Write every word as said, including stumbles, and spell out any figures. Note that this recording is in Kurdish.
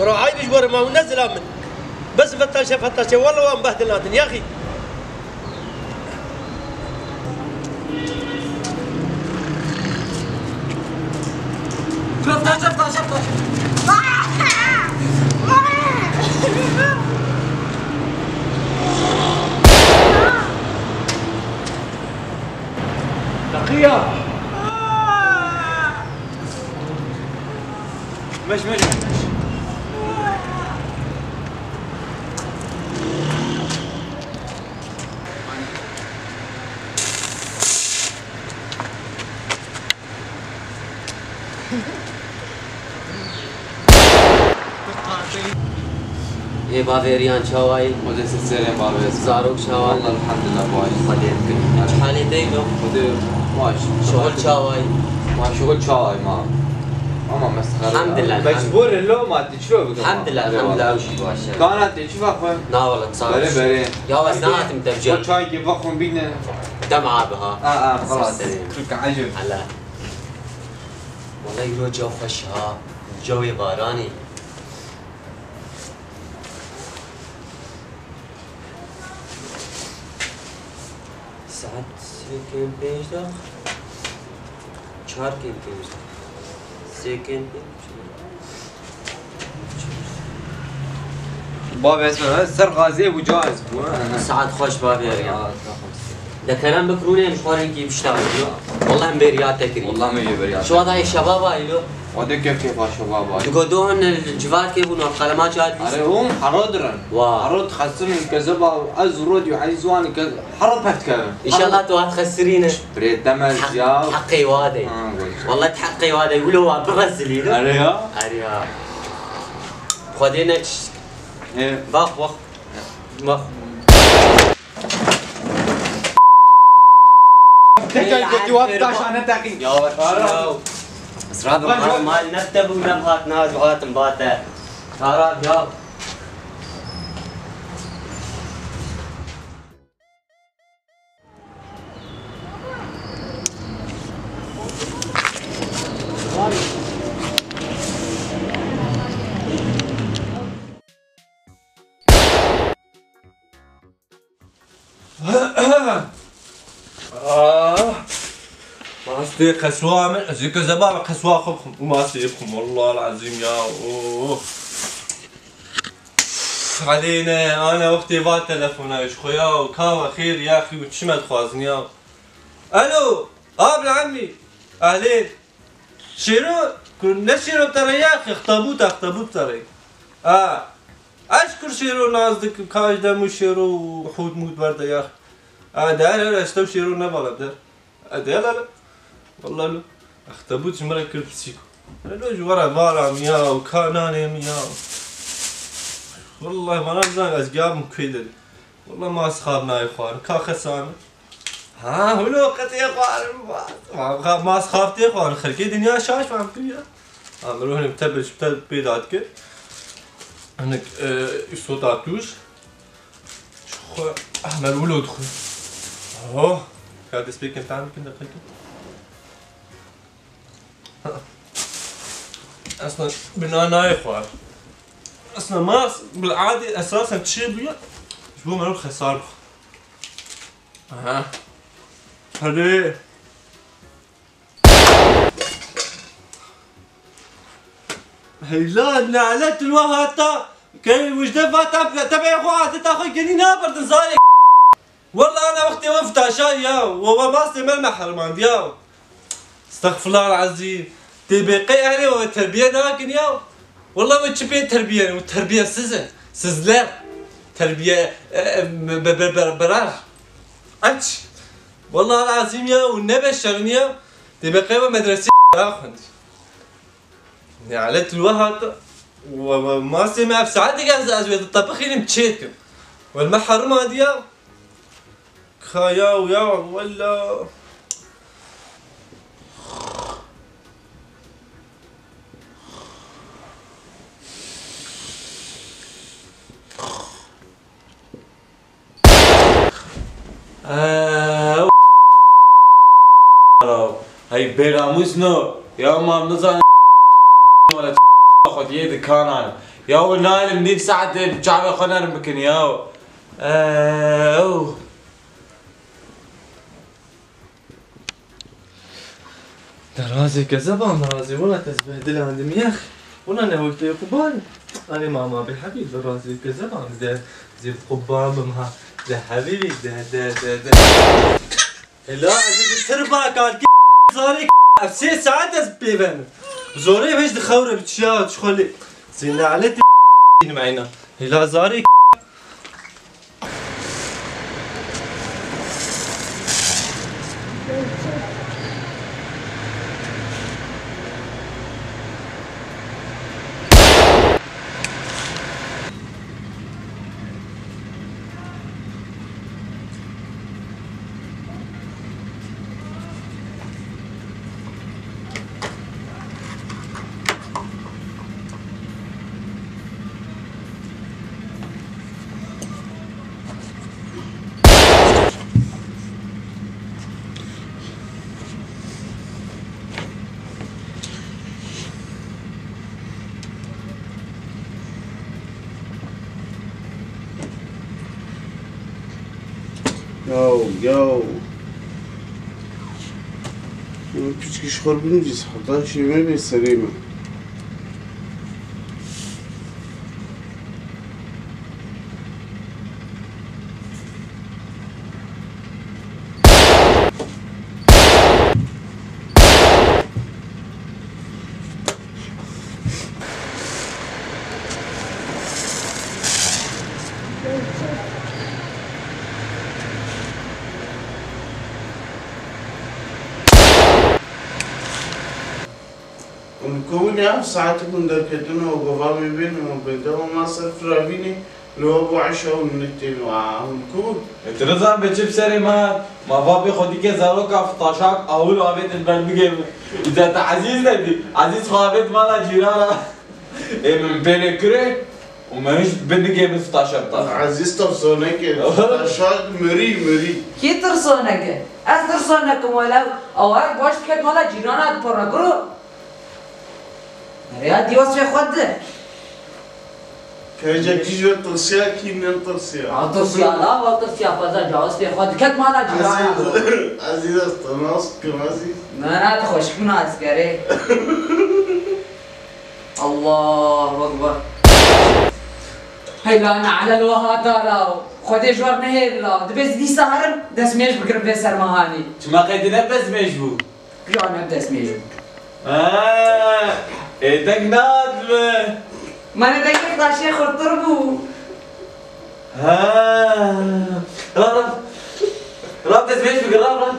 Bro, ayb ji bo re ma hûn ne zilam in. Bes fetaşe, fetaşe, walla wan behdilandin, yaxî. Fetaşe, fetaşe, fetaşe. Teqiya. Meş, meş, meş. Ê bavê Riyan çawayî? Xwedê sit serê bavê. Zarok çawayî? Wallah elhamdülillah baş. Xwedê bikin. Çi halê te lo? Xwedê baş. Şuxul çawayî? Ma şuxul çawayî ma. Ama mesxere. Elhamdülillah, Mecbur lo ma ti çilo bikin. Elhamdülillah, Hadi elhamdülillah, wallah. Ew jî baş e. Kana te çi va xwe? Na wallah, sağ ol. Bere, bere. Ya ez nehatim te bi cem. Çay ki va xwe bîne. Dem abi ha. Ha, ha, xelas. Sağ ol. Kırk acil. Hala. Wallahî îro caw xweş ha. Cawê baranê. Saet sê kêm pênc dax. Çar kêm pênc dax. Sê kêm pênc. Bavê ez ser gazê bû, caiz bû, he. Saet xweş bavê Riyan. De kerem bik rûnê em ji xwe rengî biştawî lo. Wallah em bêriya te kirî. Wallah me jê bêriya te. Şiwa dayê şebaba îlo. Xwedê kef kêfa şebaba îlo. Digo dohon li civarkê bûn, wan qelema çar dîst. Are hûn hero dirin. Wa. Hero dixesirin kezeba ez rodiyo ey ziwan kez hero peft kevin. Înşallah tu hat xesirîne. Birê demez ya. Heqê wa dey. Ha, goç. Wallah tu heqê wa dey. Wilo wa bixesilî lo. Are ya. Are ya. Xwedê ne çi. He. Bak, bak. Bak. Tekay gotiwa taşa ne teqî. Yavaş ya. Israf mal ne te bû, ne hat, ne hat, hat bate. Taraf ya. Ah! Mastê qeswa min, ez ê kezeba qeswa xwe bixwim. Û mastê bixwim, wallah el-ezîm ya. Oh! Elê ne, ana wextê va telefona ji xwe ya, û ka we xêr ya, xî û çi me dixwazin ya. Alo, abi emî, ehlê. Şêro, ku ne şêro te re ya, xextabût, extabût te re. A, ez kur şêro naz dikim, ka ji dem û şêro û hût mût berde ya. A, de her her ez tev şêro nebala der. A, de hele. Wallah lo. Extabût ji min re kir pisîko. Elo ji we re varam ya û ka nanê min ya. Wallah vana bizan ez gavim kuê de. Wallah ma ez xab nayê xwarin. Ka xesan. Ha, hûn o qetê xwarin. Ma, ma, ma ez xab tê xwarin. Xelkê dinya şaş fam kir ya. Ha, mirov hinek te bi, te pê da dikir. Hinek, e, îsota tûj. Xwe, ah, mer wilo dixwe. Oh, ka destpêkin tam bikin de xelkê. Aslında bina nayê xwar. Aslında mas bil adî esasen çi bûye? Ji bo merov xesar bû. Aha. Hadi. Heyla, nalet li we hata. Key wijde va te, te bê xwe hate ta xwe genî naberdin zarê. Wela ana wextê we fitaşa ya, we, we mastê me mehremand ya. Estexfirullah el-ezîm. Tê bê qey ehlê we terbiye nakin ya. Wela we çi pê terbiye, we terbiyesiz in. Sizler. Terbiye, e, e, be, be, be, berar. Aç. Wela el-ezîm ya, we ne beşerin ya. Tê bê qey we medresê ya xwend. Nelet li we hate. We, we, masê me ev saetê ez, ez wê di tepixînim çê dikim. Wel me herim andiya. Ka yaw, yaw, wella. Ew, hey bênamûs no. Ya mam nizanim wala xwediyê dikanan. Ya wi nalim nîv saetê bi çavê xwe nerm bikin ya. Ew. Derazê kezeba, merazê wina te zbehdilandim yex. Wina ne wekte quban. Anê mama bi hebî derazê kezeba de zê quban bim ha. De hebîbî de, de, de, de. Hela ez ê tirba kalkê zarê ev sê saet ez pêvenim. Zorê vêj di xewre bi çiya çixolê. Zê neletê meyna. Hela zarê Yaw, yaw. Piçkî ji xwe binivîs, heta şême bê serê me. Hûn li ku bûn ya? Saetê hûn derketin û gova wê bên û bêdeva ma ser firavînê, li we bo eşa hûn nitên û a hûn li ku bûn? E, tu nizan be çi bi serê me hat. Ma va bê xwe dike zaroka fitaşak, awil avêtin ber bigê min. Îca te Ezîz nedî. Ezîz xwe avêt mala cîrana. Ê min pêlê kurê. Û me hiç binigê min fitaşa bita. Ezîz tirsonek e. Fitaşa mirî, mirî. Kî tirsonek e? Ez tirsonek im welew. Ew her baş diket mala cîrana dipirre kuro. Rêya dî wesfê xwe di. Kecekî ji tirsiya kî ne tirsiya. A tirsiya la, wa tirsiya xwe za ca wesfê xwe diket mala cîrana kuro. Ezîz, ez te nas dikim Ezîz. Na, na, tu xweşik min nas dikerê. Allahu Ekber. Hey la ne'lel weha dara. Xwedê ji we nehêl la. Dibê ez dîsa herim destmêj bigirim vê sermehanî. Çima qey tu ne destmêj bû? Ya ne destmêj bû. Ha, ê deng nat mi? Mane dengê taşê xurtir bû. Ha. Ra, ra. Ra destmêj bigir, ra, ra.